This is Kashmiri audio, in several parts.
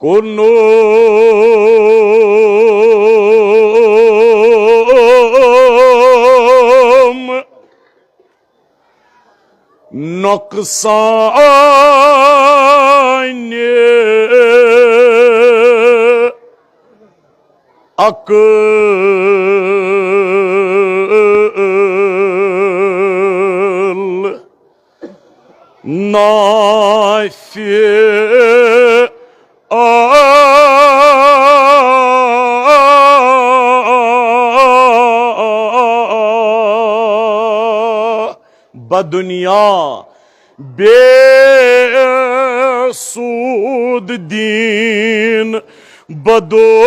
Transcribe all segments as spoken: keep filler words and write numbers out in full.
کوٚرنم نۄقصان عقل نافع بدنیا بے سود دین بدنیا۔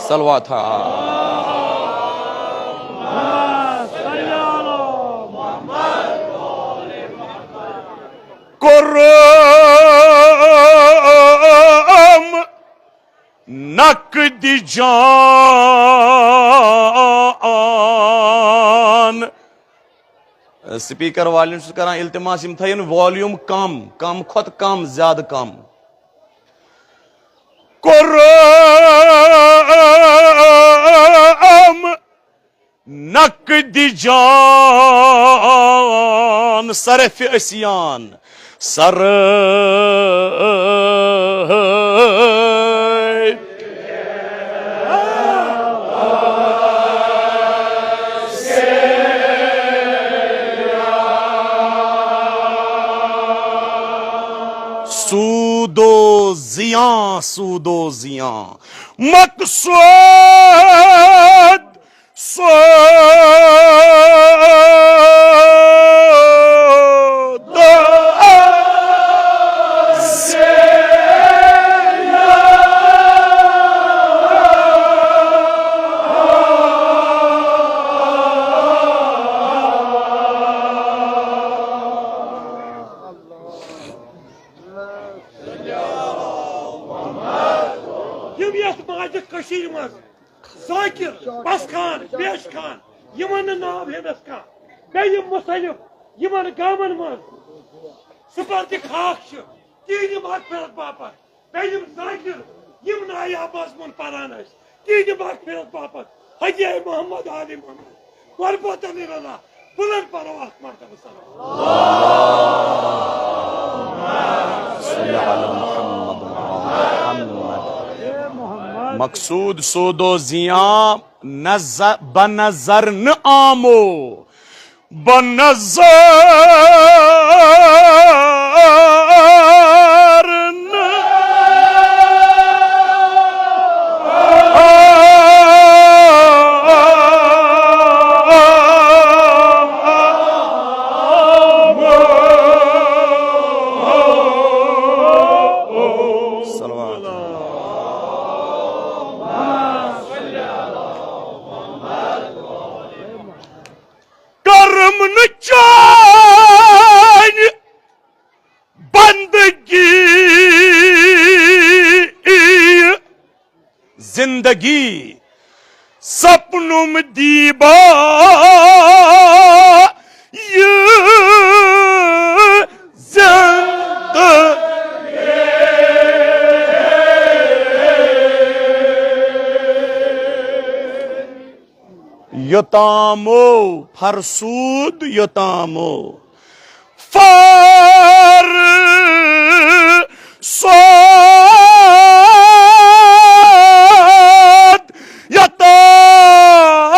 صلوات۔ کوٚرم نقد جان۔ سپیکر والٮ۪ن چھُس کران التماس، یِم تھٲیِن والیوم کم، کم کھۄتہٕ کم، زیادٕ کم۔ کوٚرم نقد جان صرف عصیان، سر سود و زیان، سود و زیان۔ مقصود سود۔ یِم یَتھ ماجہِ کٔشیٖرِ منٛز ذاکر، بس خان، پیش خان، یِمن نہٕ ناو ہینس کانٛہہ، بیٚیہِ یِم مُصنِف یِمن گامن منٛز سپرد خاک چھِ، تِہنٛدِ مغفرت باپتھ، بیٚیہِ یِم ذاکر، یِم نایاب مضموٗن پران ٲسۍ، تِہنٛدِ مغفرت باپتھ، حجی محمد علی محمد، قربتن الی اللہ، بلند پرو اکھ مرتبہ صلوات۔ صلی علی محمد وعلی محمد۔ مقصود سود و زیاں نظر، بہ نظر نہ آمو، بہ نظر نہ صلوات۔ کرم نہٕ چانہِ بندگی زندگی سپنم دیبا یہ زندگی۔ یوتامو فرسود، یوتامو فرسود۔ یوتام۔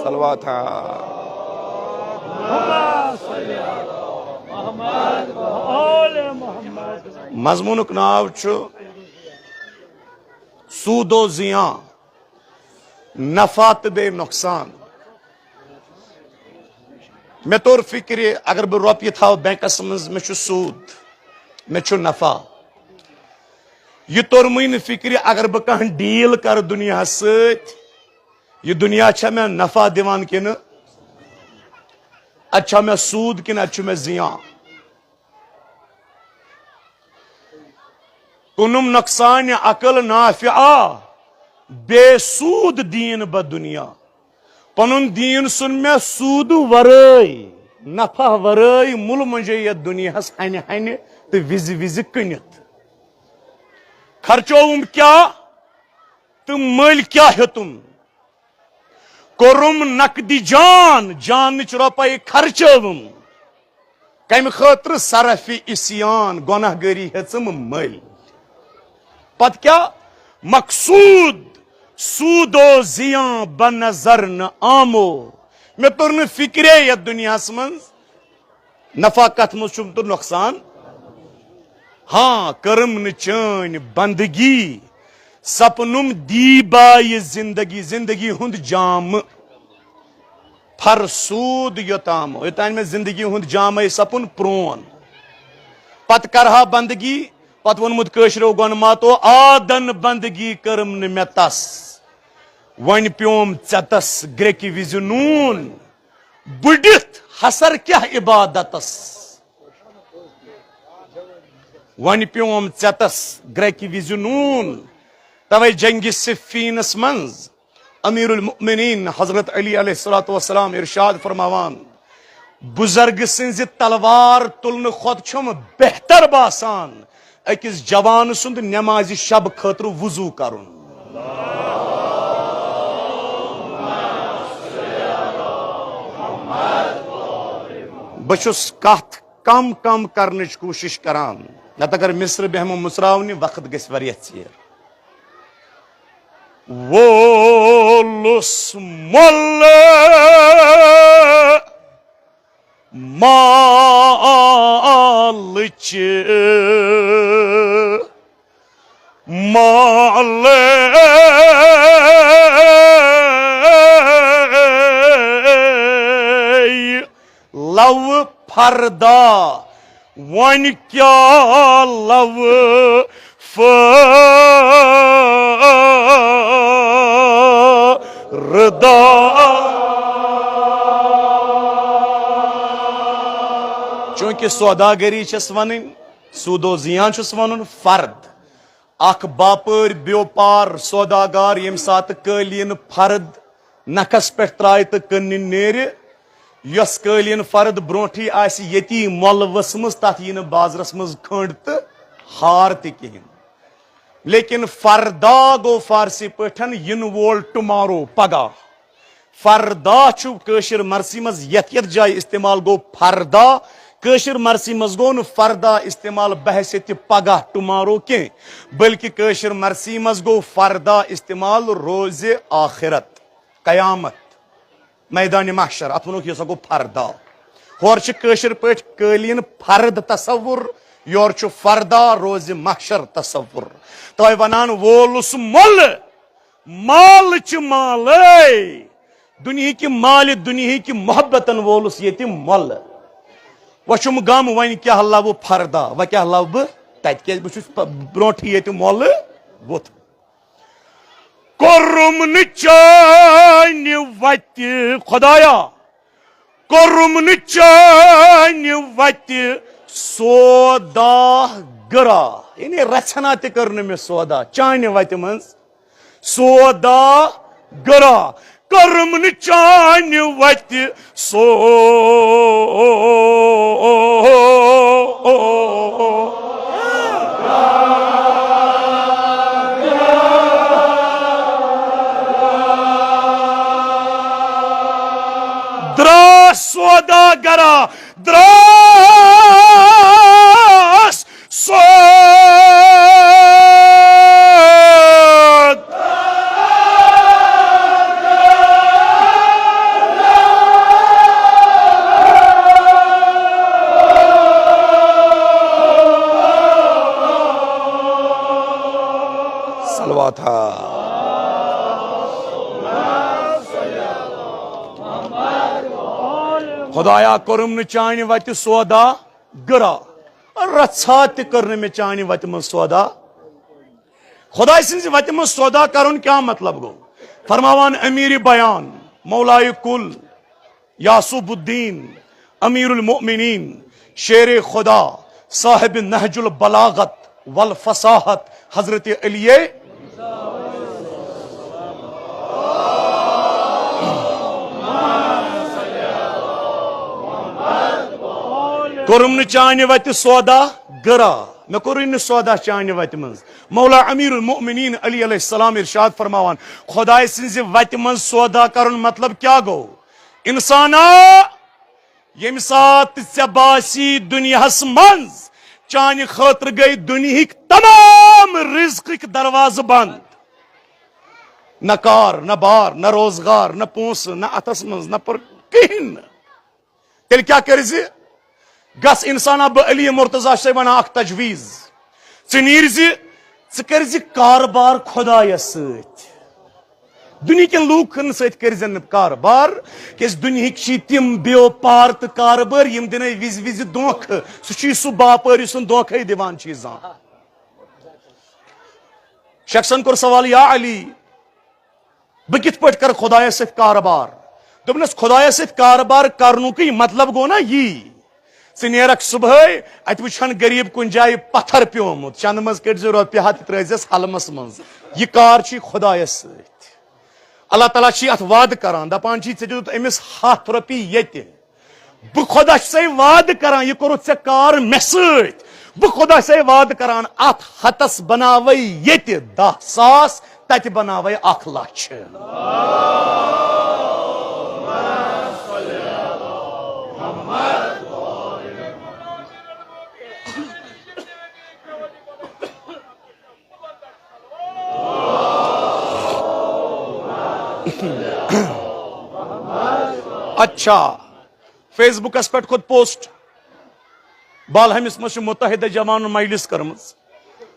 صلوات۔ مضموٗنُک ناو چھُ سود و زیان، نفع تہٕ بیٚیہِ نۄقصان۔ مےٚ توٚر فِکرِ، اگر بہٕ رۄپیہِ تھاوٕ بینکس منٛز، مےٚ چھُ سود، مےٚ چھُ نفع۔ یہِ توٚرمٕے نہٕ فِکرِ، اگر بہٕ کانٛہہ ڈیٖل کرٕ دُنیاہس سۭتۍ، یہِ دُنیا چھا مےٚ نفع دِوان کِنہٕ؟ اتہِ چھا مےٚ سوٗد کِنہٕ اتہِ چھُ مےٚ زیان؟ کُنُم نۄقصانِ عقل نافعہ، بے سوٗد دیٖن بہ دُنیا۔ پنُن دیٖن ژھُن مےٚ سوٗدٕ ورٲے، نفع ورٲے، مُلہٕ مۄنجے یتھ دُنیاہس ہنہِ ہنہِ تہٕ وِزِ وِزِ کٕنِتھ۔ خرچووُم کیٛاہ تہٕ مٔلۍ کیٛاہ ہیوٚتُم؟ کوٚرُم نقدِ جان، جانٕچ رۄپَے خرچٲوٕم۔ کَمہِ خٲطرٕ؟ صرفِ عصیان، گۄناہ گٲری ہیٚژٕم مٔلۍ۔ پتہٕ کیٛاہ؟ مقصوٗد سوٗدو زیان بہ نظر نہٕ آمو۔ مےٚ توٚر نہٕ فِکرے یَتھ دُنیاہَس منٛز نفع کتھ منٛز چھُم تہٕ نۄقصان۔ ہاں، کٔرٕم نہٕ چٲنۍ بندگی، سپنُم دیٖبایہِ زندگی، زندگی ہُنٛد جامہٕ فرسوٗد یوٚتام، یوٚتام مےٚ زندگی ہُنٛد جامے سپُن پرٛون۔ پتہٕ کرہا بندگی، پتہٕ ووٚنمُت کٲشرٮ۪و گۄنہٕ ماتو، آدن بندگی کٔرٕم نہٕ مےٚ تس۔ وۄنۍ پیوم ژٮ۪تس گرٛٮ۪کہِ وِزِ نوٗن، بٔڈِتھ حسر کیٛاہ عبادتس۔ وۄنۍ پیوم ژٮ۪تس گرٛٮ۪کہِ وِزِ نوٗن۔ توے جنگِ صفینس منٛز امیر المؤمنین حضرت علی علیہ الصلوۃ والسلام ارشاد فرماوان، بزرگ سٕنزِ تلوار تُلنہٕ کھۄتہٕ چھُم بہتر باسان أکِس جوان سُنٛد نمازِ شب خٲطرٕ وضو کرُن۔ بہٕ چھُس کتھ کم کم کرنٕچ کوٗشِش کران، نتہٕ اگر مصرٕ بیہمو مُژراونہِ، وقت گژھِ واریاہ ژیر۔ وولُس مۄلہٕ مالٕچہِ مالے لو فردا، وۄنۍ کیٛاہ لو فردا۔ چونکہ سوداگری چھس ونٕنۍ، سود و زیان چھُس ونُن فرد۔ اکھ باپٲرۍ بیوپار سوداگار ییٚمہِ ساتہٕ قٲلیٖن فرد نکھس پٮ۪ٹھ ترٛایہِ تہٕ کٕننہِ نیرِ، یۄس قٲلیٖن فرد برونٹھٕے آسہِ ییٚتی مۄلہٕ ؤژھمٕژ، تتھ یی نہٕ بازرس منٛز کھٔنٛڈ تہٕ ہار تہِ کِہیٖنۍ۔ لیکن فردا گوٚو فارسی پٲٹھۍ یِنہٕ وول tomorrow، پگاہ۔ فردا چھُ کٲشِر مرثی منٛز یتھ یتھ جایہِ استعمال گوٚو فردا۔ کٲشِر مرثی منٛز گوٚو نہٕ فردا استعمال بحیثیت پگاہ، tomorrow، کینٛہہ، بلکہِ کٲشِر مرثی منٛز گوٚو فردا استعمال روزِ آخرت، قیامت، میدانِ محشر۔ اتھ ونوکھ یہِ ہسا گوٚو فردا۔ ہورٕ چھِ کٲشِر پٲٹھۍ قٲلیٖن فرد تصور، یورٕ چھُ فردا روزِ محشر تصور۔ توے ونان وولُس مۄلہٕ مال چہِ مالے۔ دُنیہٕکہِ مالہِ، دُنیہٕکہِ محبتن وولُس ییٚتہِ مۄلہٕ۔ وۄنۍ چھُم غم، وۄنۍ کیٛاہ لوٕ فردا، وۄنۍ کیٛاہ لوٕ بہٕ تتہِ، کیٛازِ بہٕ چھُس پ-، برونٹھٕے ییٚتہِ مۄلہٕ ووٚتھمُت۔ کوٚرُم نہٕ چانہِ وتہِ خدایا، کوٚرُم نہٕ چانہِ وتہِ سودا گرا، یعنی رژھنا تہِ کٔر نہٕ مےٚ سودا چانہِ وتہِ منٛز۔ سودا گرا کٔرٕم نہٕ چانہِ وتہِ سو۔ دراس سودا گرا، دراس سود۔ صلوات ہا۔ خدایا، کوٚرُم نہٕ چانہِ وتہِ سودا گرا، رژھا تہِ کٔر نہٕ مےٚ چانہِ وتہِ منٛز سودا۔ خداے سٕنٛزِ وتہِ منٛز سودا کرُن کیٛاہ مطلب گوٚو؟ فرماوان امیر بیان، مولائے کل، یعصوب الدین، امیر المؤمنین، شیر خدا، صاحب نہج البلاغت والفصاحت، حضرت علی۔ کوٚرُم نہٕ چانہِ وتہِ سودا گرا، مےٚ کوٚرُے نہٕ سودا چانہِ وتہِ منٛز۔ مولا امیر المؤمنین علی علیہ السلام ارشاد فرماوان، خدایہِ سٕنزِ وتہِ منٛز سودا کرُن مطلب کیٛاہ گوٚو؟ انسانا، ییٚمہِ ساتہٕ ژےٚ باسی دُنیاہس منٛز چانہِ خٲطرٕ گٔے دُنیہٕکۍ تمام رزقٕکۍ دروازٕ بند، نہ کار، نہ بار، نہ روزگار، نہ پونسہٕ، نہ اتھس منٛز، نہ پر، کہینۍ نہٕ۔ تیٚلہِ کیٛاہ کٔرۍ زِ؟ گژھ انسانا، بہٕ علی مرتضی چھسے ونان اکھ تجویز۔ ژٕ نیٖرۍ زِ، ژٕ کٔرۍ زِ کاربار خدایس سۭتۍ۔ دُنہِکٮ۪ن لوٗکن سۭتۍ کٔرۍ زِ نہٕ کاربار، کیازِ دُنہِکۍ چھِ تِم بیوپار تہٕ کاربار، یِم دِنے وِزِ وِزِ دھوکھٕ۔ سُہ چھُے سُہ باپٲرۍ یُس نہٕ دھوکھے دِوان چھُے زانٛہہ۔ شخصن کوٚر سوال، یا علی، بہٕ کِتھ پٲٹھۍ کرٕ خۄدایس سۭتۍ کاربار؟ دوٚپنس، خۄدایس سۭتۍ کاربار کرنُکٕے مطلب گوٚو نا یی، ژٕ نیرکھ صبحٲے، اتہِ وٕچھن غریب کُنہِ جایہِ پتھر پیومُت، چندٕ منٛز کٔڑۍ زِ رۄپیہِ ہتھ تہٕ ترٲے زٮ۪س حلمس منٛز۔ یہِ کار چھُے خۄدایس سۭتۍ۔ اللہ تعالیٰ چھُے اتھ وعدٕ کران، دپان چھُے، ژےٚ دیُت أمِس ہتھ رۄپیہِ ییٚتہِ، بہٕ خۄدا چھُسے وعدٕ کران، یہِ کوٚرُتھ ژےٚ کار مےٚ سۭتۍ۔ بہٕ خۄدا چھُسے وعدٕ کران، اتھ ہتس بناوے ییٚتہِ دَہ ساس، تتہِ بناوے اکھ لچھ۔ اچھا، فیس بُکس پٮ۪ٹھ کھوٚت پوسٹ، بالہمِس منٛز چھِ متحدہ جوانن مجلس کٔرمٕژ۔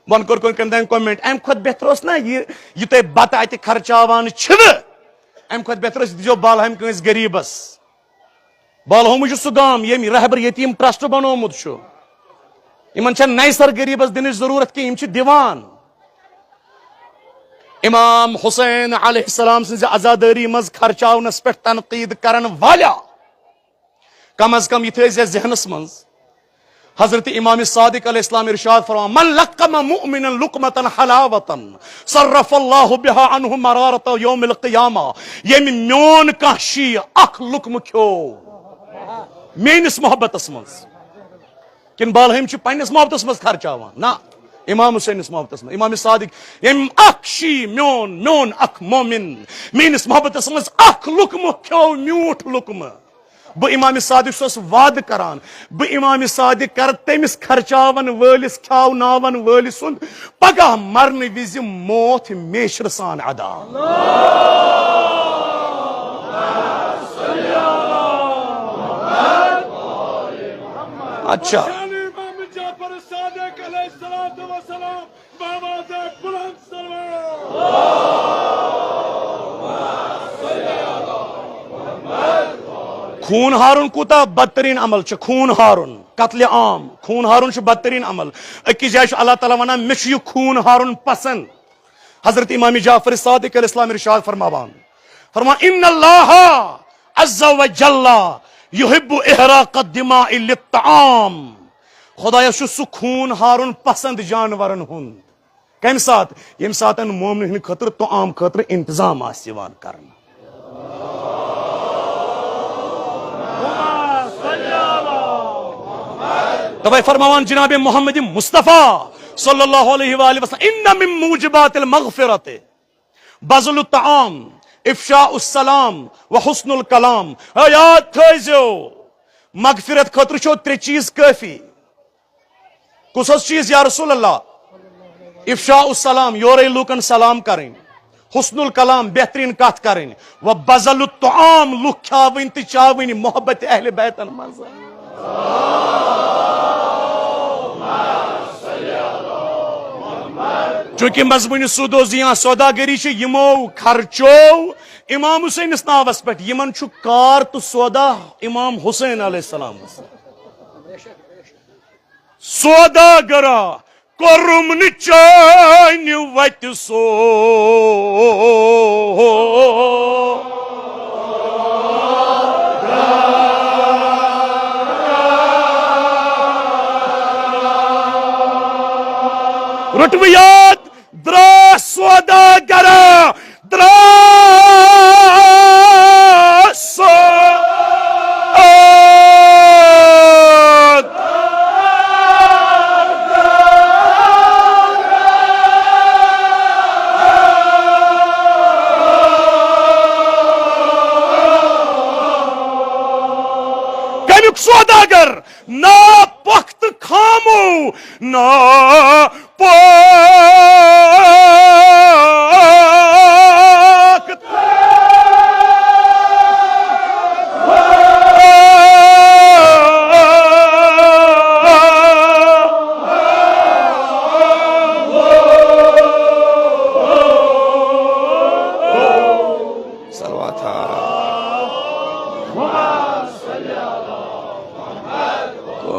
وۄنۍ کوٚر کٔمۍ تام کمنٹ، امہِ کھۄتہٕ بہتر اوس نا یہِ، یہِ تُہۍ بتہٕ اتہِ خرچاوان چھِوٕ، امہِ کھۄتہٕ بہتر اوس، یہِ دیٖزیو بالہمہِ کٲنٛسہِ غریٖبس۔ بالہمٕے چھُ سُہ گام، ییٚمۍ رہبر یتیٖم ٹرسٹ بنوومُت چھُ۔ یِمن چھےٚ نَیہِ سر غریٖبس دِنٕچ ضروٗرت کینٛہہ، یِم چھِ دِوان۔ امام حسین علیہ السلام سٕنزِ عزادٲری منٛز خرچاونس پٮ۪ٹھ تنقید کرن والیا، کم از کم یہِ تھٲیزِ ذہنس منٛز۔ حضرت امام صادق علیہ السلام ارشاد فرمان، من لقم مؤمنا لقمة حلاوة صرف الله بها عنه مرارة يوم القيامة۔ ییٚمۍ میون کانٛہہ شی اکھ لقمہٕ کھیو میٲنِس محبتس منٛز، کِنہٕ بالہم چھِ پننِس محبتس منٛز خرچاوان؟ نہ، امام حسینس محبتس منٛز۔ امام صادق، ییٚمۍ اکھ شی میون، میون اکھ مومن میٲنِس محبتس منٛز اکھ لقمہٕ کھیو، میوٗٹھ لقمہٕ، بہٕ امام صادق چھُس وعدٕ کران، بہٕ امام صادق کرٕ تٔمِس خرچاون وٲلِس، کھیاوناون وٲلِس سُنٛد پگاہ مرنہٕ وِزِ موت میچھرٕ سان ادا۔ اچھا۔ شان امام جعفر صادق علیہ الصلوۃ والسلام بآواز بلند سلوات۔ خوٗن ہارُن کوٗتاہ بدترین عمل چھُ، خوٗن ہارُن، قتل عام، خوٗن ہارُن چھُ بدترین عمل۔ أکِس جایہِ چھُ اللہ تعالیٰ ونان، مےٚ چھُ یہِ خوٗن ہارُن پسند۔ حضرت امام جعفر صادق علیہ السلام ارشاد فرماوان، فرمان، ان اللہ عز و جل یحب احراق الدماء للطعام۔ خدایس چھُ سُہ خوٗن ہارُن پسند جانورن ہُنٛد۔ کمہِ ساتہٕ؟ ییٚمہِ ساتہٕ مومنہٕ ہٕنٛدِ خٲطرٕ طعام خٲطرٕ انتظام آسہِ یِوان کرنہٕ۔ توے فرماوان جناب محمد مصطفیٰ صلی اللہ علیہ وآلہ وسلم، ان من موجبات المغفرت بذل الطعام، افشاء السلام و حسن الکلام۔ ہے، یاد تھٲیزیو، مغفرت خٲطرٕ چھو ترٛےٚ چیٖز کٲفی۔ کُس حظ چیٖز یا رسول اللہ؟ افشاء السلام، یورے لوٗکن سلام کرٕنۍ، حسن الکلام، بہترین کتھ کرٕنۍ، و بذل الطعام، لُکھ کھیاوٕنۍ تہٕ چاوٕنۍ محبت اہل بیتن منٛز۔ چونکہ مذمومِ سود و زیاں سوداگری چھِ یِمو خرچو امام حسینس ناوس پٮ۪ٹھ، یِمن چھُ کار تہٕ سودا امام حسین علیہ السلام۔ سوداگرا، کوٚرُم نہٕ چانہِ وتہِ سودا۔ رٔٹوٕ یاد، درٛاس سوداگرا، درٛاس سوداگرا۔ کمیُک سوداگر؟ نا پۄختہٕ خامو، نا پۄختہٕ۔ صلوات۔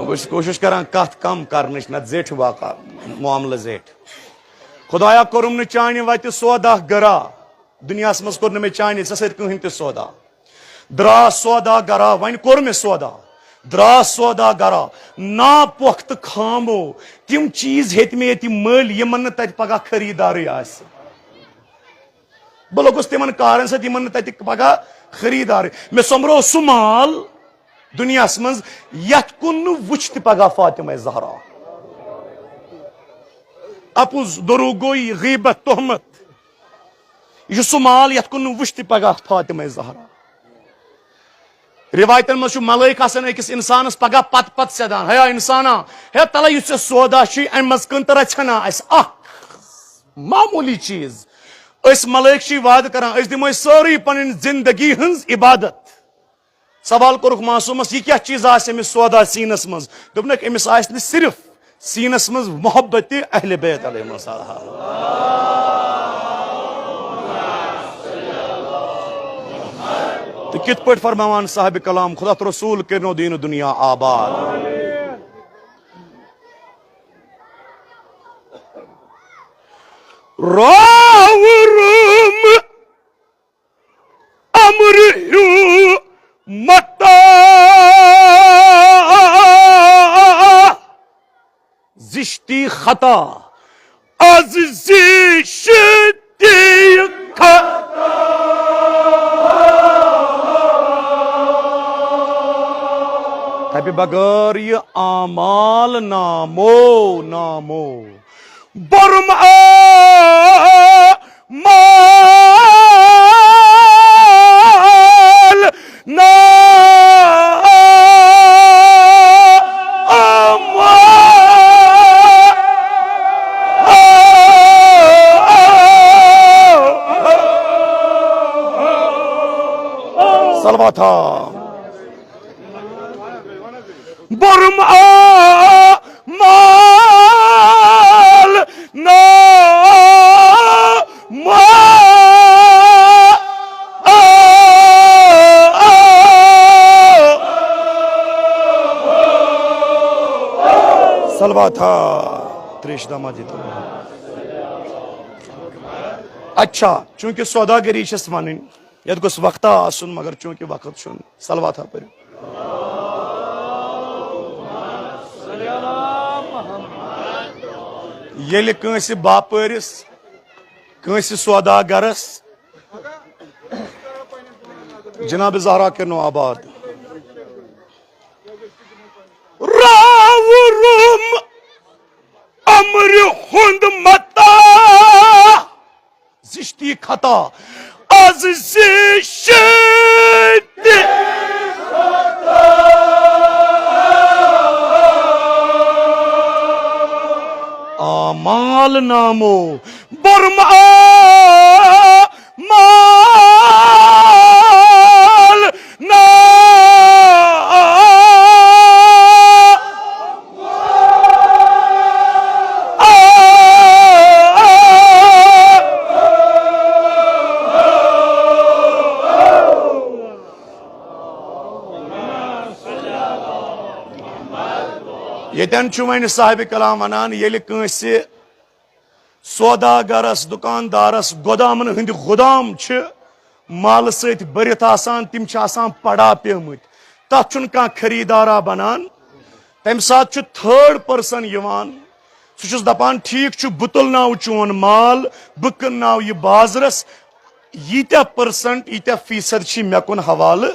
بہٕ چھُس کوٗشِش کران کتھ کم کرنٕچ، نتہٕ زیٹھِ واقعہ، معاملہٕ زیٹھِ۔ خدایا، کوٚرُم نہٕ چانہِ وتہِ سودا گرا، دُنیاہس منٛز کوٚر نہٕ مےٚ چانہِ ژےٚ سۭتۍ کٕہٕنۍ تہِ سودا۔ درٛاس سودا گرا، وۄنۍ کوٚر مےٚ سودا۔ درٛاس سودا گرا، نا پۄختہٕ خامو، تِم چیٖز ہیٚتۍ مےٚ ییٚتہِ مٔلۍ، یِمن نہٕ تتہِ پگاہ خریٖدارٕے آسہِ۔ بہٕ لوٚگُس تِمن کارن سۭتۍ، یِمن نہٕ تتہِ پگاہ خریٖدار۔ مےٚ سۄمبرو سُہ مال دُنیاہس منٛز، یتھ کُن نہٕ وٕچھ تہِ پگاہ فاطمہ زہرا۔ اپُز، دروغ گویی، غیبت، تہمت، یہِ چھُ سُہ مال یتھ کُن نہٕ وٕچھ تہِ پگاہ فاطمہ زہرا۔ رِوایتن منٛز چھُ ملٲیِک آسان أکِس اِنسانس پگاہ پتہٕ پتہٕ سیدان، ہے انسانا، ہے تلے یُس ژےٚ سودا چھُے، امہِ منٛز کٕن تہٕ رژھِ ہنا اسہِ اکھ معموٗلی چیٖز۔ أسۍ ملٲیِک چھِ وعدٕ کران، أسۍ دِمو سٲرٕے پنٕنۍ زندگی ہٕنٛز عبادت۔ سوال کوٚرُکھ معصومس، یہِ کیٛاہ چیٖز آسہِ أمِس سودا سیٖنس منٛز؟ دوٚپنکھ، أمِس آسہِ نہٕ صرف سیٖنس منٛز محبت اہل بیت علیہ السلام۔ تہٕ کِتھ پٲٹھۍ فرماوان صاحب کلام، خدا تہٕ رسول کٔرنو دیٖن دُنیا آباد۔ راوُرُم امر ہیو متا زشتی خطا از زشتی خطا۔ تھپہِ بغٲر یہِ اعمال نامو نامو۔ برم اعمال نا صلوات۔ برم اعمال نامہ۔ صلوات۔ تریش داماد جی تو۔ اچھا، چونکہ سوداگری چھس ونٕنۍ، یتھ گوٚژھ وقتہ آسُن، مگر چونکہ وقت چھُنہٕ۔ صلوات ہا پٔرِو۔ ییٚلہِ کٲنٛسہِ باپٲرِس، کٲنٛسہِ سوداگرس جناب زہرا کٔرنو آباد۔ راوُرُم امرِ ہُنٛد متا زشتی خطا، از زشتی اعمال نامو برم اعمال نا۔ ییٚتٮ۪ن چھُ وۄنۍ صاحب کلام ونان، ییٚلہِ کٲنٛسہِ سوداگرس، دُکاندارس، گۄدامن ہٕنٛدۍ غۄدام چھِ مالہٕ سۭتۍ بٔرِتھ آسان، تِم چھِ آسان پڑا پیمٕتۍ، تتھ چھُنہٕ کانٛہہ خریٖدارا بنان۔ تمہِ ساتہٕ چھُ تھٲرڈ پرسن یِوان، سُہ چھُس دپان، ٹھیٖک چھُ، بہٕ تُلناو چون مال، بہٕ کٕنناو یہِ بازرس، ییٖتیٛاہ پٔرسنٹ، ییٖتیٛاہ فیٖصد چھی مےٚ کُن حوالہٕ۔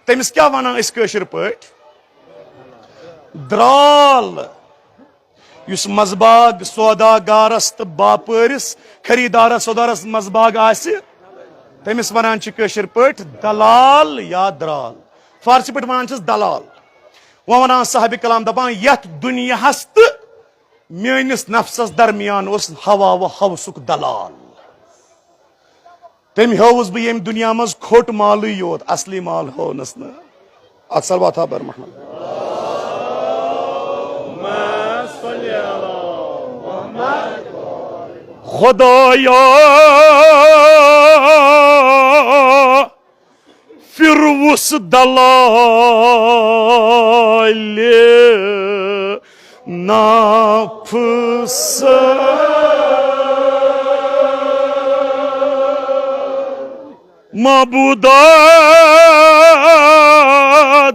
تٔمِس کیٛاہ ونان أسۍ کٲشِر پٲٹھۍ؟ درال۔ یُس منٛزباگ سوداگارس تہٕ باپٲرِس، خریٖدارس سودارس منٛزباگ آسہِ، تٔمِس ونان چھِ کٲشِر پٲٹھۍ دلال یا درال۔ فارسی پٲٹھۍ ونان چھِس دلال۔ وۄنۍ ونان صاحبِ کلام، دپان، یتھ دُنیاہس تہٕ میٲنِس نفسس درمیان اوس ہوا و ہوسُک دلال۔ تٔمۍ ہووُس بہٕ ییٚمہِ دُنیا منٛز کھوٚٹ مالٕے یوت، اصلی مال ہوونس نہٕ۔ اتھ صلوات ہا بر محمد۔ خدایا، پھِروُس دلالہِ نفس۔ معبودا،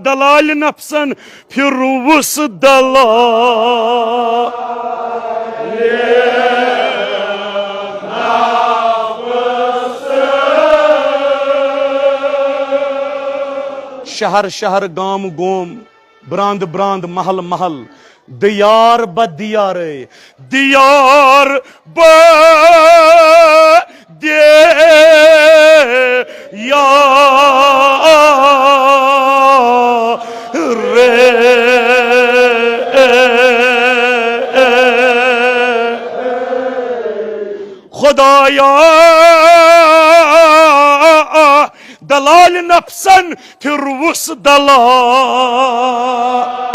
دلالہِ نفسن پھِروُس دلال۔ شہر شہر، گام گوم، براند براند، محل محل، دیار بہ دیارے، دیار بہ دیارے۔ خدایا، دلال نفسن پھِروُس دلال۔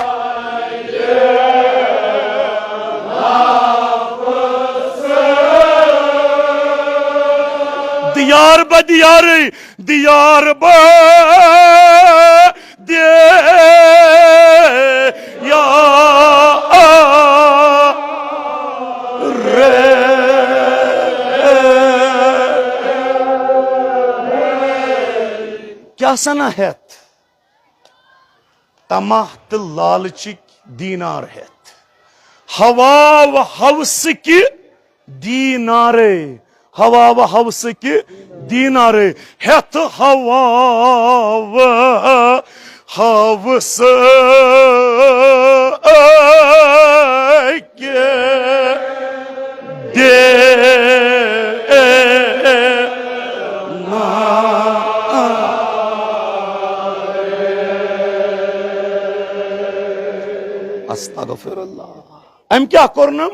دیار بہ دیارے، دیار بہ دیارے۔ کیٛاہ سنا ہٮ۪تھ؟ طمع تہٕ لالچٕکۍ دینار ہٮ۪تھ، ہوا و ہوسٕکۍ دینارے، ہوا و ہوسٕکۍ دینارے، ہٮ۪تھ ہوا و ہوسٕکۍ دینار۔ استغفر اللہ۔ أمۍ کیٛاہ کوٚرنم؟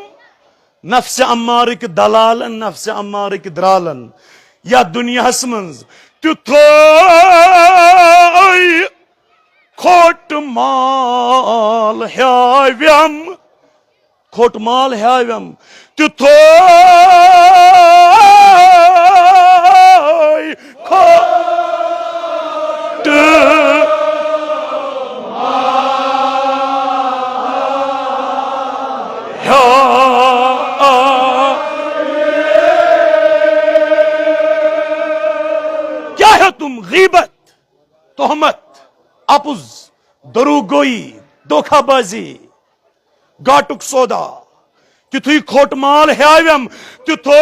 نفسِ امارٕکۍ دلالن، نفسِ امارٕکۍ درالن یتھ دُنیاہس منٛز تیُتھُے کھوٚٹ مال ہیاوٮ۪م، کھوٚٹ مال ہیاوٮ۪م، تیُتھُے کھوٚٹ ہیا۔ کیا ہے تم؟ غیبت، تہمت، اپُز، دروغ گوئی، دھوکہ بازی، گاٹُک سودا۔ تیُتھُے کھوٚٹ مال ہیاوٮ۪م، تیُتھُے۔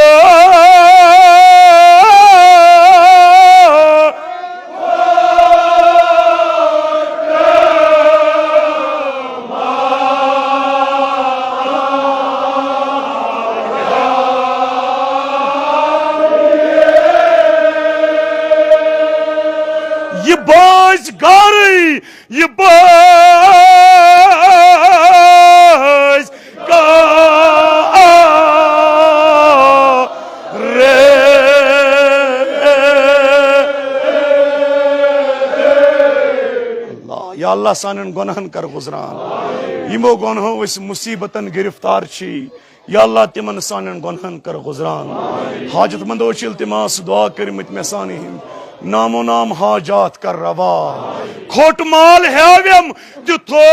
یہِ بٲزۍ گارٕے، یہِ بٲزۍ گارٕے۔ اللہ، یا اللہ، سانٮ۪ن گۄناہن کر غفران۔ یِمو گۄناہو أسۍ مُصیبتن گرفتار چھِ، یا اللہ، تِمن سانٮ۪ن گۄنہن کر غفران۔ حاجت مندو چھِ التماس دعا کٔرمٕتۍ مےٚ سانہِ ہٕنٛدۍ۔ نام و نام حاجات کر روا۔ کھوٚٹ مال ہیاوٮ۪م تیُتھُے۔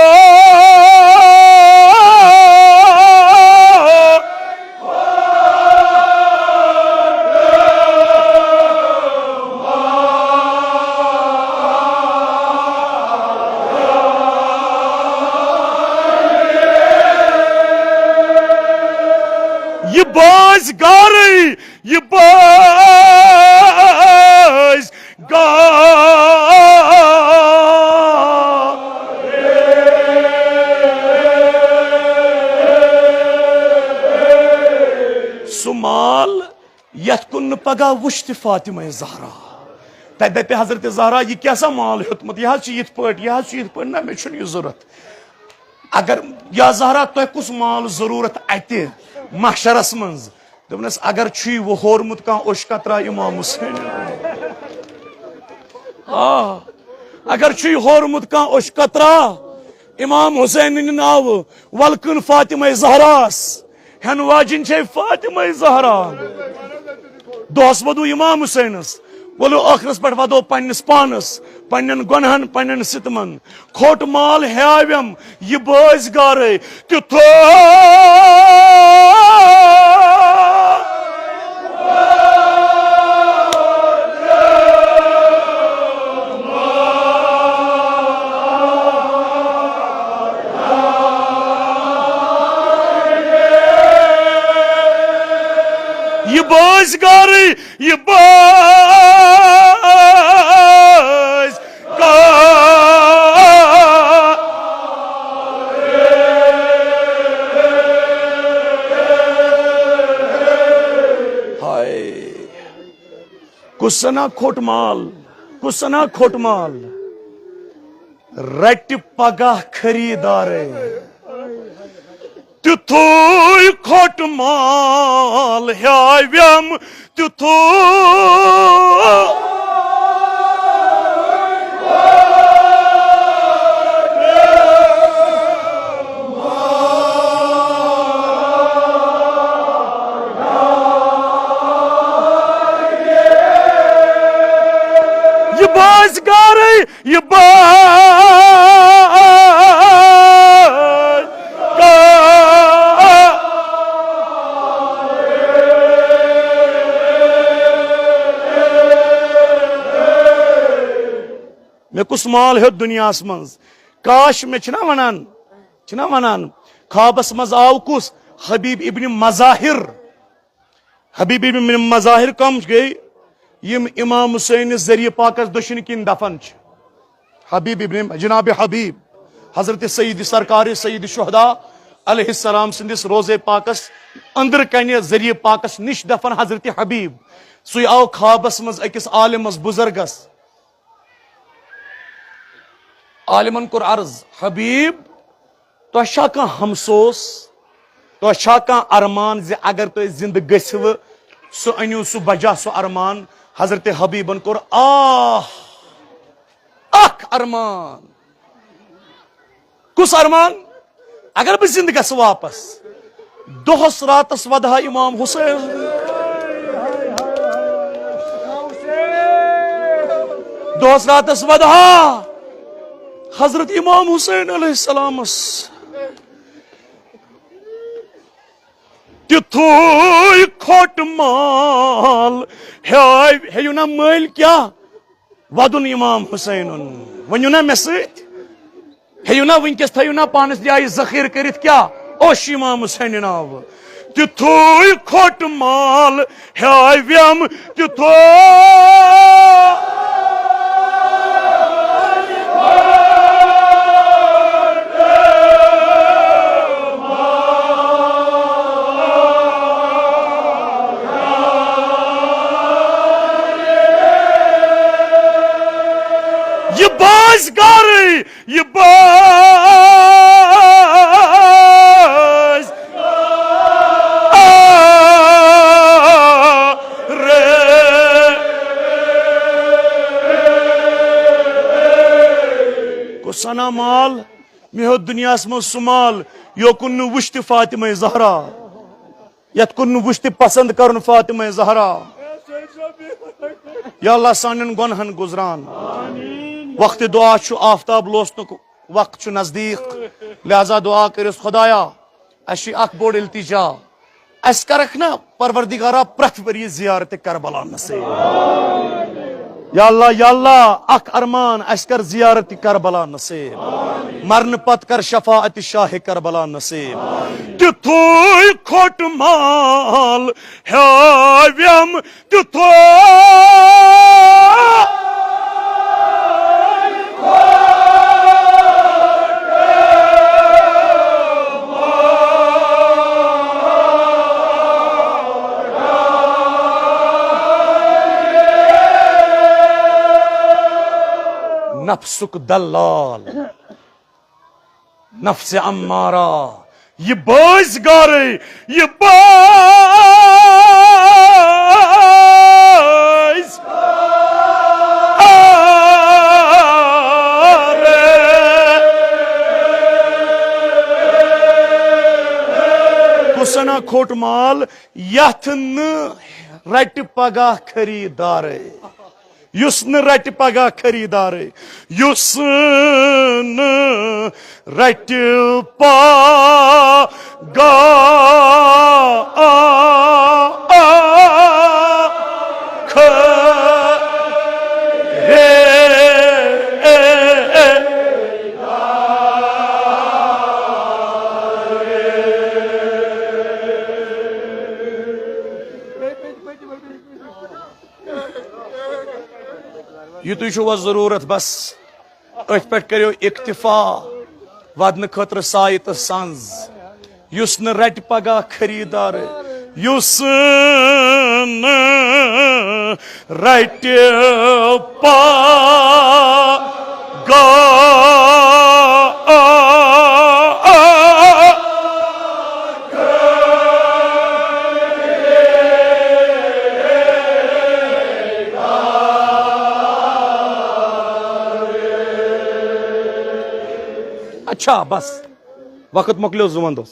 بٲزۍ گارٕے، یہِ بٲزۍ گار۔ سُہ مال یتھ کُن نہٕ پگاہ وٕچھ تہِ فاطمہ زہرا۔ تتہِ دپہِ حضرت زہرا، "یہِ کیٛاہ سا مال ہیوٚتمُت؟ یہِ حظ چھُ یِتھ پٲٹھۍ، یہِ حظ چھُ یِتھ پٲٹھۍ، نہ، مےٚ چھُنہٕ یہِ ضوٚرتھ۔" اگر یا زہرا، تۄہہِ کُس مال ضروٗرت اتہِ محشرس منٛز؟ دوٚپنس، اگر چھُے وۄنۍ ہورمُت کانٛہہ اوٚش قطرہ امام حسین۔ آ، اگر چھُے ہورمُت کانٛہہ اوٚش قطرہ امام حسین ناوٕ، ولہٕ کٕن فاطمہ زہراس۔ ہٮ۪نہٕ واجِنۍ چھے فاطمہ زہرا۔ دۄہس وَدو امام حسینس، ؤلِو ٲخرس پٮ۪ٹھ وَدو پننِس پانس، پننٮ۪ن گۄنہن، پننٮ۪ن ستمن۔ کھوٚٹ مال ہیاوٮ۪م یہِ بٲزۍ گارے، تیُتھُے یہِ بٲزۍ گارٕے، یہِ بٲزۍ گار۔ ہاے۔ کُس سنا کھوٚٹ مال، کُس سنا کھوٚٹ مال۔ رٹہِ پگاہ خریدارے۔ تیُتھُے کھوٚٹ مال ہیاوٮ۪م، تیُتھُے۔ یہِ بٲزۍ گارٕے، یہِ بٲزۍ گار۔ مےٚ کُس مال ہیوٚت دُنیاہَس منٛز؟ کاش، مےٚ چھِنہ وَنان، چھِنہ وَنان، خوابَس منٛز آو کُس؟ حبیب ابن مظاہر۔ حبیب ابن مظاہر کم گٔے؟ یِم امام حسین ذریعہ پاکس دٔچھِنۍ کِنۍ دفن چھِ۔ حبیب ابن، جناب حبیب، حضرت سید سرکار سید شہداء علیہ السلام سٕنٛدِس روضے پاکس أنٛدرٕ کنہِ ذریعہ پاکس نِش دفن حضرت حبیب۔ سُے آو خوابس منٛز أکِس عالمس، بزرگس۔ عالمن کوٚر عرض، حبیب، تۄہہِ چھا کانٛہہ ہمسوس؟ تۄہہِ چھا کانٛہہ ارمان زِ اگر تُہۍ زِندٕ گٔژھِو، سُہ أنِو سُہ بجا سُہ ارمان؟ حضرت حبیبن کوٚر آہ، اکھ ارمان۔ کُس ارمان؟ اگر بہٕ زِندٕ گژھٕ واپس، دۄہس راتس ودہا امام حسین۔ دۄہس راتس ودہا حضرت امام حسین علیہ السلامس۔ تیُتھُے کھوٚٹ مال ہیٛاوِ، ہیٚیِو نا مٔلۍ کیٛاہ؟ وَدُن امام حسینُن۔ ؤنِو نا مےٚ سۭتۍ۔ ہیٚیِو نا وٕنکیٚس، تھٲیِو نا پانَس جایہِ ذخیٖرٕ کٔرِتھ کیٛاہ؟ اوٚش امام حسینہِ ناوٕ۔ تیُتھُے کھوٚٹ مال ہیٛاوٮ۪م تیُتھُے۔ یہِ بٲزۍ گارٕے، یہِ بٲزۍ گارٕے۔ کُس سنا مال، مےٚ ہیوٚت دُنیاہَس منٛز سُہ مال، یوکُن نہٕ وٕچھ تہِ فاطمہ زہرا۔ یتھ کُن نہٕ وٕچھ تہِ پسند کرُن فاطمہ زہرا۔ یا اللہ، سانٮ۪ن گۄنہن گُزران۔ وقت دعا چھُ، آفتاب لوسنُک وقت چھُ نزدیٖک، لہذا دعا کٔرِو خدایا، اَسہِ چھُ اکھ بوٚڑ التجا، اَسہِ کرکھ نا پروردگارا پرٛٮ۪تھ ؤرۍ یہِ زیارت کربلا نصیب۔ یا اللہ، یا اللہ، اکھ ارمان، اسہِ کر زیارت کربلا نصیب۔ مرنہٕ پتہٕ کر شفاعت شاہ کربلا نصیب۔ تیُتھُے کھوٚٹ مال ہیویم، تیُتھُے نفسُک دلال، نفس امارہ، یہ بٲزۍ گارے، یہ بٲزۍ۔ کُس انا کھوٚٹ مال یتھ نہٕ رٹہِ پگاہ خریدارے۔ یُس نہٕ رٹہِ پگاہ خریدارے، یُس نہٕ رٹہِ پگاہ خرید۔ یُتُے چھُ وۄنۍ ضروٗرت، بس أتھۍ پٮ۪ٹھ کٔرِو اکتفا، ودنہٕ خٲطرٕ سایہِ تہٕ سنٛز۔ یُس نہٕ رٹہِ پگاہ خریدار، یُس نہٕ رٹہِ پگاہ اچھا، بس، وقت مۄکلیو، زٕ وندس۔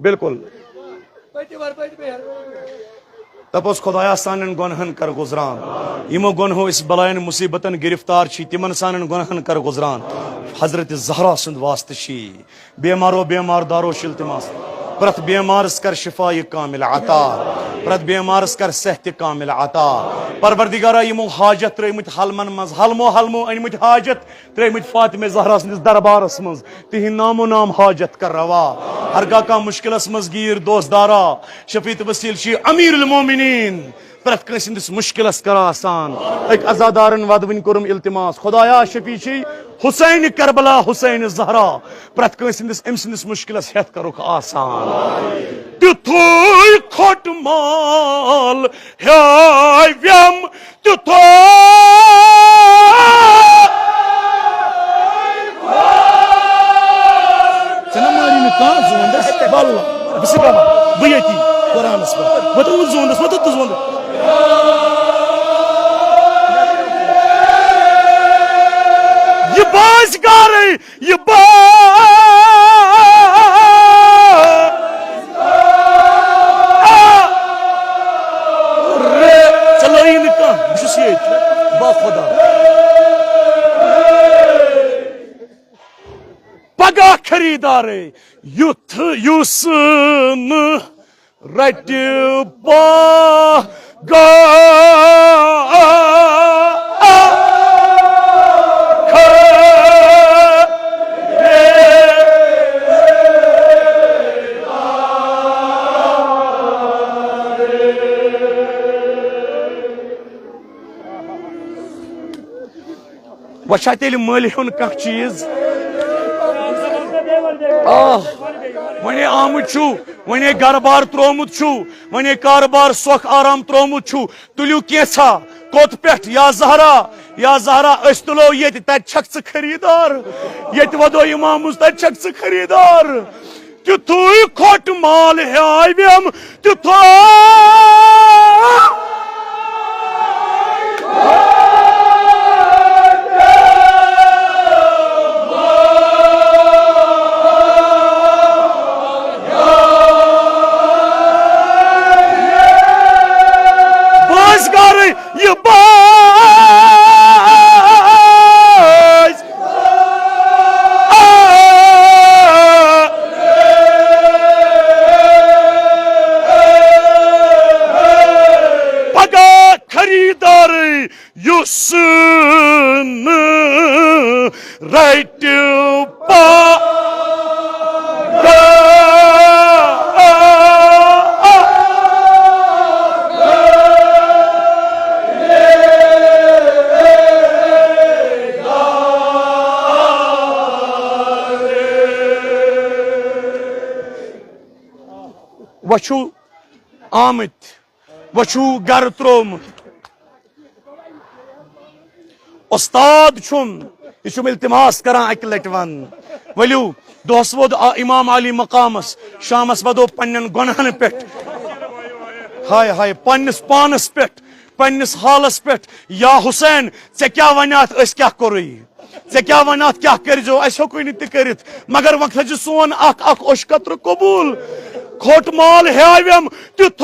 بالکل۔ تپوس خدایا، سانٮ۪ن گۄنہن کر گُزران۔ یِمو گۄنہو أسۍ بلاین مصیبتن گرفتار چھِ، تِمن سانٮ۪ن گۄنہن کر گُزران۔ حضرت زہرا سُنٛد واسطہٕ چھِ۔ بیمارو بیمار دارو چھِ التماس۔ پرٛٮ۪تھ بیمارس کر شفا کامل عطا۔ پرٛٮ۪تھ بیمارس کر صحت کامل عطا۔ پروردگارا، یِمو حاجت ترٲومٕتۍ حلمن منٛز، حلمو حلمو أنمٕتۍ حاجت، ترٲومٕتۍ فاطمہ زہرا سٕنٛدِس دربارس منٛز، تِہِنٛدۍ نام و نام حاجت کر روا۔ ہرگاہ کانٛہہ مُشکلس منٛز گیٖر دوست دارا، شفیع تہٕ وسیٖل چھِ امیر المومنین، پرٛٮ۪تھ کٲنٛسہِ ہٕنٛدِس مُشکلس کر آسان۔ أکۍ عزادارن ودوٕنۍ کوٚرُم التماس، خدایا شفیع چھِ حسین کربلا، حسین زہرا، پرٛٮ۪تھ کٲنٛسہِ ہٕنٛدِس أمۍ سٕنٛدِس مُشکلس ہٮ۪تھ کرُکھ آسان۔ تیُتھُے کھوٚٹ مال ہیویم تیُتھُے۔ ژےٚ نہ مٲری نہٕ کانٛہہ زوٗن دَس، واللہ، بہٕ چھُس دَپان، بہٕ ییٚتی، قرآنَس پٮ۪ٹھ۔ وۄنۍ تہٕ وۄنۍ زوٗن دَس، وۄنۍ تہٕ تہٕ زوٗن دَس۔ یہِ بٲزۍ گارٕے، یہِ بٲزۍ۔ ژےٚ لٲیی نہٕ کانٛہہ، بہٕ چھُس ییٚتہِ، با خۄدا۔ پگاہ خریٖدارے یُتھ یُس نہٕ رٹہِ پگاہ۔ وۄنۍ چھا تیٚلہِ مٔلۍ ہیوٚن کانٛہہ چیٖز؟ آ، وۄنۍ آمُت چھُو، وۄنۍ گرٕ بار ترٛوومُت چھُو، وۄنۍ کارٕبار سۄکھ آرام ترٛوومُت چھُو، تُلِو کینٛژھا، کوٚت پٮ۪ٹھ؟ یا زہرا، یا زہرا، أسۍ تُلو ییٚتہِ، تَتہِ چھَکھ ژٕ خریٖدار، ییٚتہِ وَدو اِمامَس، تَتہِ چھَکھ ژٕ خریٖدار۔ تیُتھُے کھوٚٹ مال ہیٛاوٮ۪م، تیُتھُے۔ بٲزۍ گرٕے یہِ بٲزۍ۔ دارٕے یُس نہٕ رَٹہِ پَگاہ۔ وۄنۍ چھُو آمٕتۍ، وۄنۍ چھُو گرٕ ترٛوومُت۔ استاد چھُم، یہِ چھُم التماس کران اَکہِ لٹہِ وَن۔ ؤلِو، دۄہس ووٚد آ-، امام عالی مقامس، شامس وَدو پننٮ۪ن گۄناہن پٮ۪ٹھ۔ ہاے ہاے، پننِس پانس پٮ۪ٹھ، پننِس حالس پٮ۪ٹھ۔ یا حسین، ژےٚ کیٛاہ وَنہِ اَتھ، أسۍ کیٛاہ کوٚرُے؟ ژےٚ کیٛاہ وَنہٕ اَتھ، کیٛاہ کٔرۍزیو؟ اَسہِ ہیوٚکُے نہٕ تہِ کٔرِتھ، مگر وۄنۍ تھٲیزِ سون اَکھ اَکھ اوٚش قطرٕ قبوٗل۔ کھوٚٹ مال ہیاوٮ۪م تیُتھ۔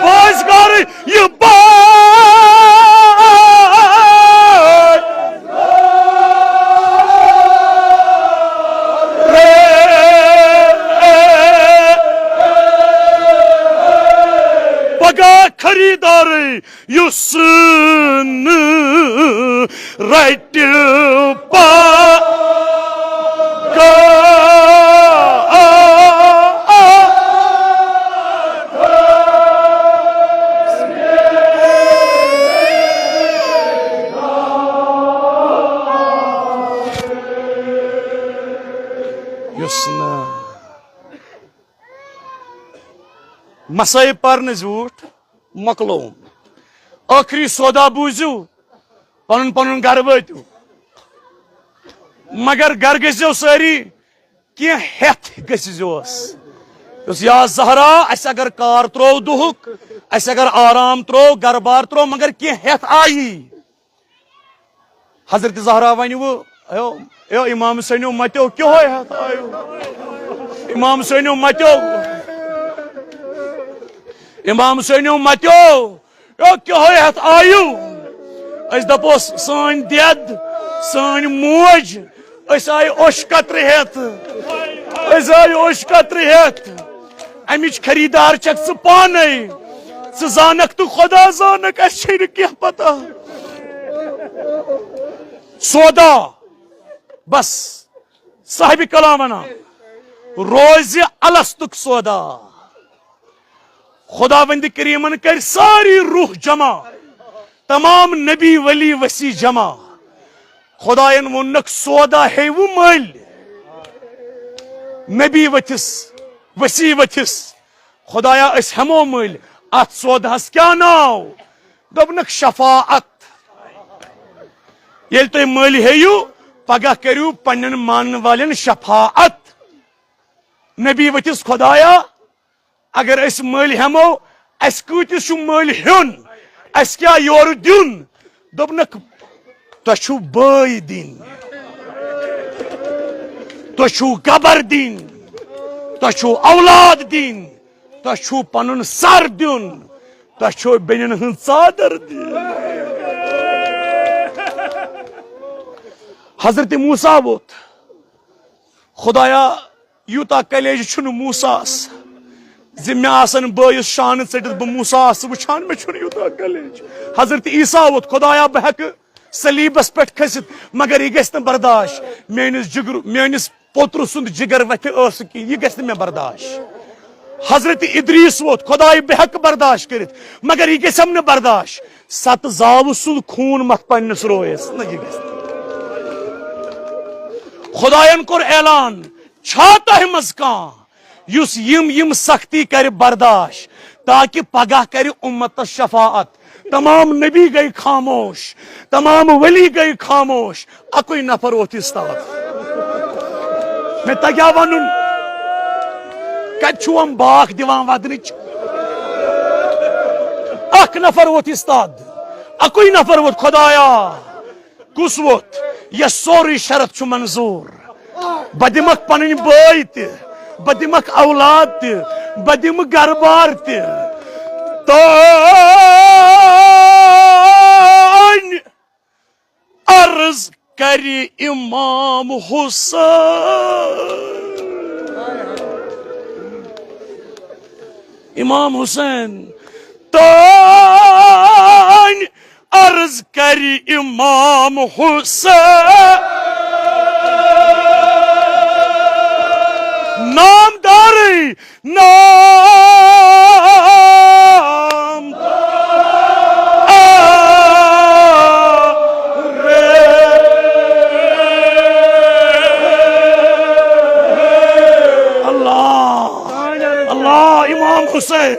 بٲزۍ کارٕے یہِ بٲے۔ پگاہ خریدارٕے یُس نہٕ رٹہِ پگاہ۔ یُس نہٕ مسٲیب پرنہٕ زیوٗٹھ مۄکلووُم۔ ٲخری سودا بوٗزِو، پنُن پنُن گرٕ وٲتِو۔ مگر گرٕ گٔژھۍزیو سٲری، کینٛہہ ہٮ۪تھ گٔژھۍزیوس۔ یُس یا زہرا، اَسہِ اگر کار ترٛوو دُہُک، اَسہِ اگر آرام ترٛوو، گرٕ بار ترٛوو، مگر کینٛہہ ہٮ۪تھ آیی۔ حضرت زہرا ونہِ وٕ، اے، اے امام حسینو متیو، کیٛہوے ہتھ آیو؟ امام حسینو متیو، امام حسینو متیو، اے کیٛہوے ہتھ آیو؟ أسۍ دپوس، سٲنۍ دٮ۪د، سٲنۍ موج، أسۍ آیہِ اوٚش قطرٕ ہٮ۪تھ، أسۍ آیہِ اوٚش قطرٕ ہٮ۪تھ۔ امِچ خریدار چھکھ ژٕ پانے، ژٕ زانکھ تہٕ خدا زانکھ، اسہِ چھے نہٕ کینٛہہ پتہ۔ سودا، بس، صاحب کلام ونان، روزِ الستُک سودا۔ خداوندِ کریمن کرِ ساری روح جمع، تمام نبی ولی وسی جمع۔ خداین ووٚننکھ، سودا ہیٚیِو مٔلۍ، نبی ؤتھِس، وسی ؤتھِس۔ خدایا، أسۍ ہٮ۪مو مٔلۍ۔ اتھ سودہس کیٛاہ ناو؟ دوٚپنکھ، شفاعت۔ ییٚلہِ تُہۍ مٔلۍ ہیٚیِو، پگاہ کٔرِو پننٮ۪ن مانن والٮ۪ن شفاعت۔ نبی ؤتھِس، خدایا، اگر أسۍ مٔلۍ ہٮ۪مو، اَسہِ کۭتِس چھُ مٔلۍ ہیوٚن؟ اَسہِ کیٛاہ یورٕ دیُن؟ دوٚپنکھ، تۄہہِ چھُو بٲے دِنۍ، تۄہہِ چھُو گبر دِنۍ، تۄہہِ چھُو اولاد دِنۍ، تۄہہِ چھُو پنُن سر دیُن، تۄہہِ چھُو بیٚنٮ۪ن ہٕنٛز ژادر دِنۍ۔ حضرت موسیٰ ووٚتھ، خدایا، یوٗتاہ کلیجہِ چھُنہٕ موسیٰ ہس زِ مےٚ آسن بٲیِس شانہٕ ژٔٹِتھ بہٕ موسیٰ آسہٕ وٕچھان، مےٚ چھُنہٕ یوٗتاہ کلیج۔ حضرت عیسیٰ ووٚتھ، خدایا، بہٕ ہٮ۪کہٕ صلیٖبس پٮ۪ٹھ کھٔسِتھ، مگر یہِ گژھِ نہٕ برداش۔ میٲنِس جگرٕ، میٲنِس پوترٕ سُنٛد جگر وتھِ ٲسہٕ کِنۍ، یہِ گژھِ نہٕ مےٚ برداش۔ حضرت ادریس ووٚتھ، خداے، بہٕ ہٮ۪کہٕ برداش کٔرِتھ، مگر یہِ گژھٮ۪م نہٕ برداش۔ ستہٕ زاوٕ سُنٛد خوٗن متھ پننِس رویس، نہ، یہِ گژھِ نہٕ۔ خداین کوٚر اعلان، چھا تۄہہِ منٛز کانٛہہ یُس یِم یِم سختی کرِ برداش، تاکہ پگاہ کرِ امتس شفاعت؟ تمام نبی گٔے خاموش، تمام ولی گٔے خاموش، اکُے نفر ووٚتھ استاد۔ مےٚ تگیا ونُن، کتہِ چھُ یِم باکھ دِوان ودنٕچ؟ اکھ نفر ووٚتھ استاد، اکُے نفر ووٚتھ، خدایا، کُس ووٚتھ؟ یس سورُے شرط چھُ منظور۔ بہٕ دِمکھ پنٕنۍ بٲے تہِ، بہٕ دِمکھ اولاد تہِ، بہٕ دِمہٕ گرٕ بار تہِ، تا کرِ امام حسین، امام حسین تانۍ عرض کرِ امام حسین۔ نامدارٕے نام۔ اللہ، اللہ، امام حسین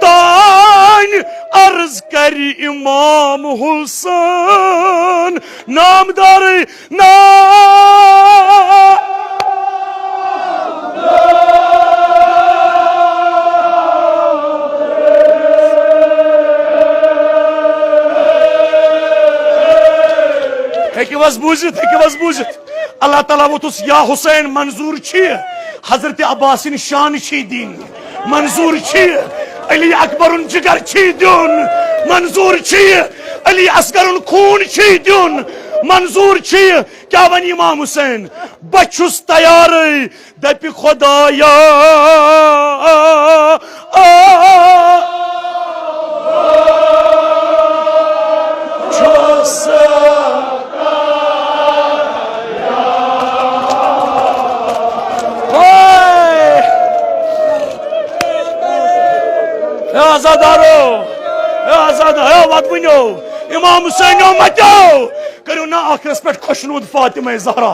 تانۍ عرض کرِ امام حسین۔ نامدارٕے نام۔ ہیٚکِو حظ بوٗزِتھ، ہیٚکِو حظ بوٗزِتھ؟ اللہ تعالیٰ ووٚتھُس، یا حسین، منظوٗر چھِ، حضرت عباسٕنۍ شان چھی دِنۍ، منظوٗر چھِ، علی اکبرُن جگر چھی دیُن، منظوٗر چھِ، علی اصغرُن خوٗن چھی دیُن، منظوٗر چھِ۔ کیٛاہ وَنہِ امام حسین؟ بہٕ چھُس تیارٕے، دَپہِ خۄدایا، چھُس۔ ہے! ہے عزادارو! ہے عزادار، ہے وَدوٕنیو! امام حسینیو مَتیو! کٔرِو نا ٲخرس پٮ۪ٹھ خۄشنوٗد فاطمہ زہرا۔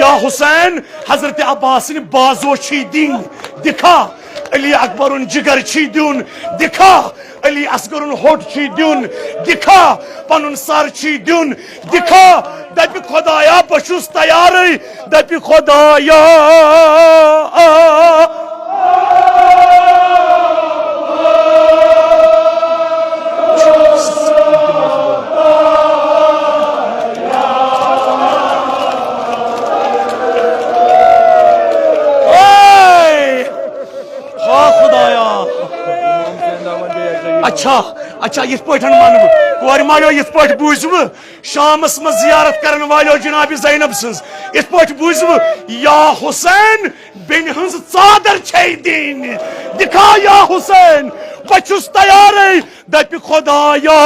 یا حسین، حضرت عباسٕنۍ بازو چھی دِنۍ، دِکھا۔ علی اکبرُن جگر چھی دیُن، دِکھا۔ علی اصغرُن ہوٚٹ چھی دیُن، دِکھا۔ پنُن سر چھی دیُن، دِکھا۔ دَپہِ خۄدایا، بہٕ چھُس تیارٕے، دَپہِ خۄدایا۔ اے! ہا خۄدایا۔ اچھا، اچھا، یِتھ پٲٹھۍ وَنہٕ بہٕ۔ کورِ مالیو، یِتھ پٲٹھۍ بوٗزِوٕ، شامس منٛز زیارت کرن والیو جناب زینب سٕنٛز، یِتھ پٲٹھۍ بوٗزِوٕ، یا حسین، بیٚنہِ ہٕنٛز ژادر چھے دِنۍ۔ دِکھا یا حسین، بہٕ چھُس تیارٕے، دَپہِ خۄدایا۔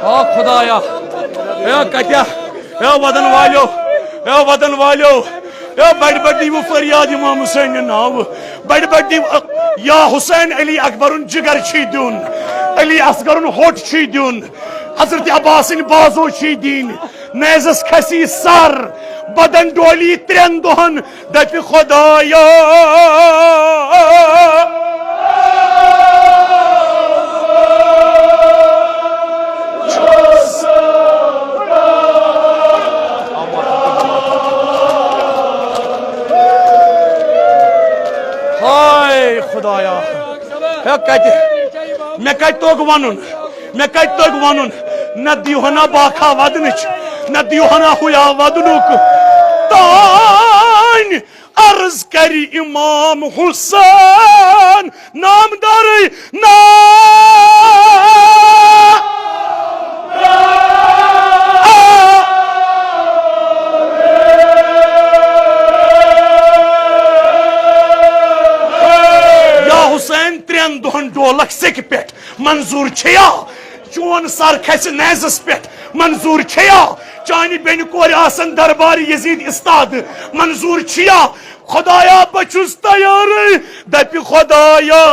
آ خۄدایا، ہے کتیا، ہے وَدن والیو، ہے وَدن والیو، ہے بڑِ بڑِ دیٖوٕ فریاد امام حسین ناوٕ، بڑِ بڑِ دیٖوٕ، یا حسین علی اکبرُن جگر چھی دیُن، علی اصغرُن ہوٚٹ چھی دیُن، حضرت عباسٕنۍ بازو چھی دِنۍ، نیزس کھسی سر، بدن ڈولی ترٛٮ۪ن دۄہن، دپہِ خۄدایا۔ ہاے خۄدایا، ہے کتہِ، مےٚ کتہِ توٚگ ونُن؟ مےٚ کتہِ توٚگ ونُن؟ نہ دِیِو ہنا باکھا ودنٕچ، نہ دِیِو ہنا ہُیا ودنُک۔ تانۍ عرض کرِ امام حسین نامدارٕے نا۔ یا حسین، ترٛٮ۪ن دۄہن ڈولکھ سیٚکہِ پٮ۪ٹھ، منظوٗر چھےٚ یا؟ چون سر کھسہِ نیزس پٮ۪ٹھ، منظوٗر چھےٚ یا؟ چانہِ بیٚنہِ کورِ آسن دربار یزید استاد، منظوٗر چھےٚ یا؟ خۄدایا، بہٕ چھُس تیارٕے، دپہِ خۄدایا۔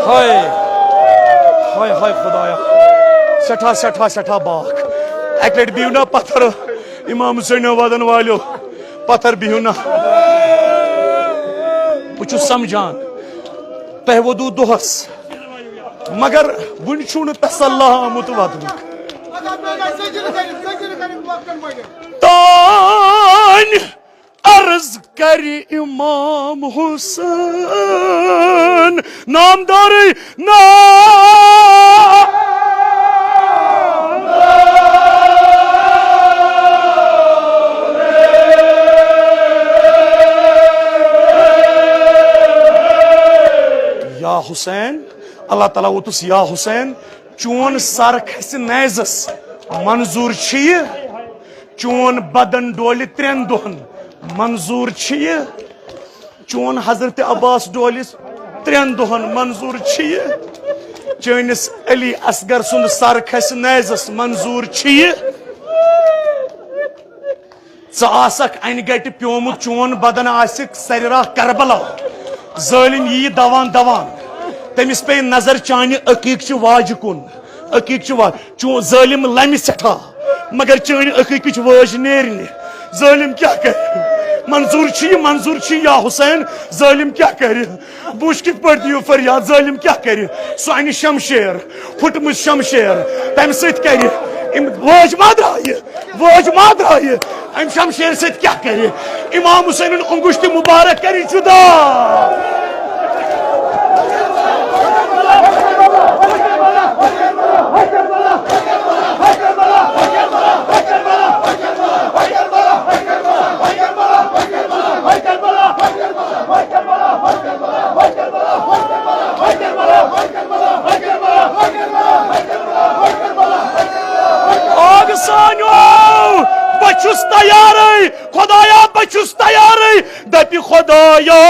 ہاے، ہاے، ہاے خۄدایا، سٮ۪ٹھاہ، سٮ۪ٹھاہ، سٮ۪ٹھاہ باکھ۔ اَکہِ لَٹہِ بِہِو نا پَتھر، اِمام حُسینو وَدَن والیو، پَتھر بِہِو نا۔ بہٕ چھُس سَمجھان، تۄہہِ ووٚدوُ دۄہَس، مگر وُنہِ چھُو نہٕ تسلا آمُت وَدنُک۔ عرض کرِ امام حسین نامدارٕے نا۔ یا حسین، اللہ تعالیٰ ووتُس یا حسین، چون سر کھسہِ نیزس، منظور چھُ یہِ۔ چون بدن ڈولہِ ترٛٮ۪ن دۄہن، منظور چھُ یہِ۔ چون حضرت عباس ڈولہِ ترٛٮ۪ن دۄہن، منظور چھُ یہِ۔ چٲنِس علی اصغر سُنٛد سر کھسہِ نیزس، منظور چھُ یہِ۔ ژٕ آسکھ انہِ گٹہِ پیومُت، چون بدن آسہِ سرِ راہ کربلا۔ ظٲلم ییہِ دوان دوان، تٔمِس پیٚیہِ نظر چانہِ عقیقچہِ واجہِ کُن۔ عقیقچہِ واجہِ، چون ظٲلم لمہِ سٮ۪ٹھاہ، مگر چٲنۍ عقیقٕچ وٲج نیرِ نہٕ۔ ظٲلم کیٛاہ کرِ؟ منظور چھُ یہِ، منظور چھُ یا حسین، ظٲلم کیٛاہ کرِ؟ بہٕ وٕچھ کِتھ پٲٹھۍ دِیِو فریاد، ظٲلم کیٛاہ کرِ؟ سُہ انہِ شمشیر، پھُٹمٕژ شمشیر، تمہِ سۭتۍ کرِ أمۍ وٲج ما درٛایہِ؟ وٲج ما درٛایہِ؟ امہِ شمشیر سۭتۍ کیٛاہ کرِ؟ امام حسینُن انگشت مبارک کرِ جدا۔ آگ سانیو، بہٕ چھُس تیارٕے، خدایا، بہٕ چھُس تیارٕے، دَپہِ خدایا۔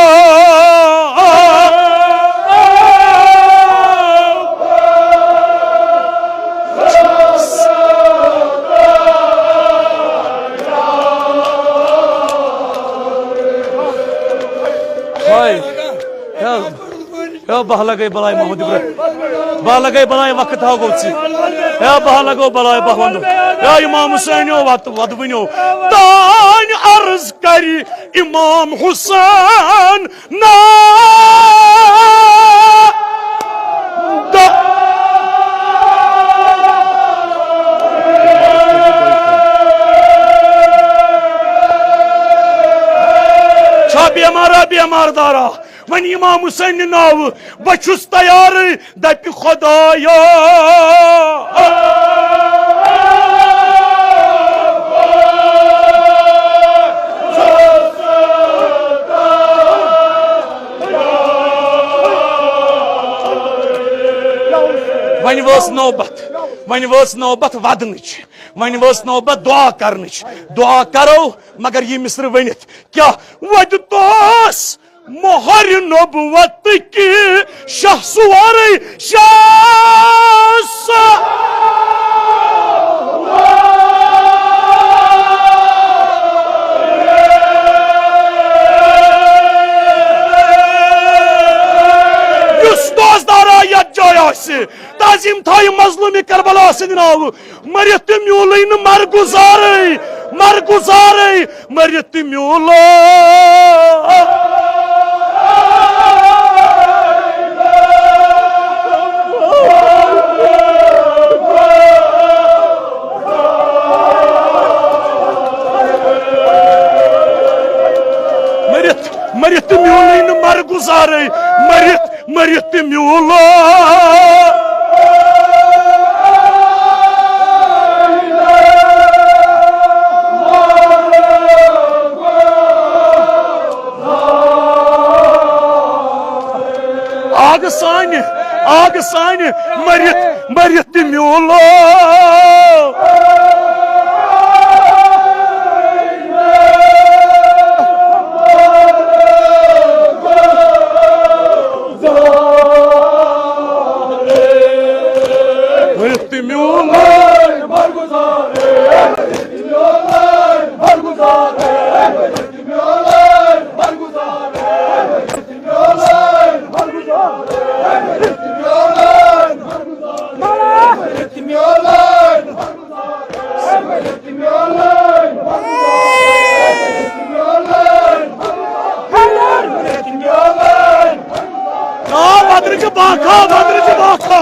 ہاے، ہاے۔ ہے بہہ لگے بلاے محمد ابراہیم، بہہ لگے بلاے، وقت ہا گوٚو ژےٚ۔ ہے بہہ لگو بلاے، بہہ ونو۔ ہے امام حسینو وت-، ودوٕنیو، تانۍ عرض کرِ امام حسین نا۔ چھا بیمارا، بیمار دارا؟ وۄنۍ امام حسین نہِ ناوٕ، بہٕ چھُس تیارٕے، دَپہِ خدایا۔ وۄنۍ وٲژ نوبت، وۄنۍ وٲژ نوبت ودنٕچ، وۄنۍ وٲژ نوبت دعا کرنٕچ۔ دعا کرو، مگر یہِ مصرٕ ؤنِتھ کیٛاہ؟ وۄدِ توس مۄہرِ نبوتٕکۍ شاہ سوارٕے شاہ سا۔ یُس دوستدارا یتھ جایہِ آسہِ، تعظیم تھایہِ مظلوم کربلا سٕنٛدِ ناوٕ۔ مٔرِتھ تہِ میوٗلٕے نہٕ مرگُزارٕے، مرگُزارٕے، مٔرِتھ تہِ میوٗلٕے۔ مٔرِتھ، مٔرِتھ تہِ میوٗلٕے نہٕ مرگُزارٕے، مٔرِتھ مٔرِتھ تہِ میوٗل۔ آگہٕ سانہِ، آگہٕ سانہِ، مٔرِتھ، مٔرِتھ تہِ میوٗل۔ ورتھ میون برگزار، ورتھ میون برگزار، ورتھ میون برگزار، ورتھ میون برگزار، ورتھ میون برگزار، ورتھ میون برگزار۔ آ، بدرٕچ باکھا، بدرٕچ باکھا۔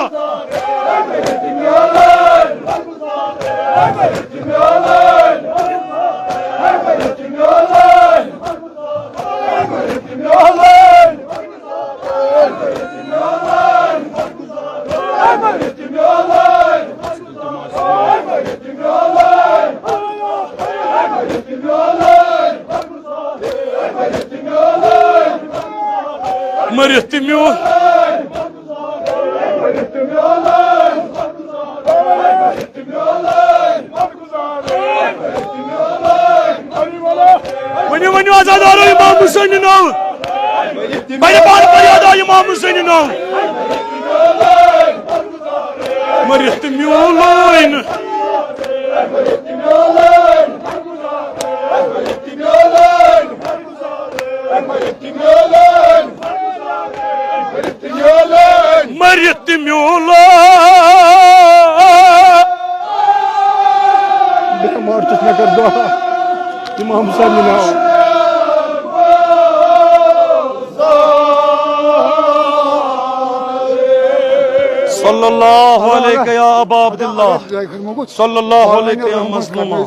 مٔرِتھ تہِ میوٗل۔ ؤنِو، ؤنِو، عزادارو، امام حسین ناو۔ بڑِ بار فریاد آو امام حسین ناو۔ مٔرِتھ تہِ میوٗلٕے نہٕ۔ مٔرِتھ تہِ میوٗلٕے۔ بٮ۪مار چھُس، مےٚ کٔر دُعا۔ امام حسین ناو۔ صلی اللہ علیک یا ابا عبداللہ۔ صلی اللہ علیک یا مظلوم۔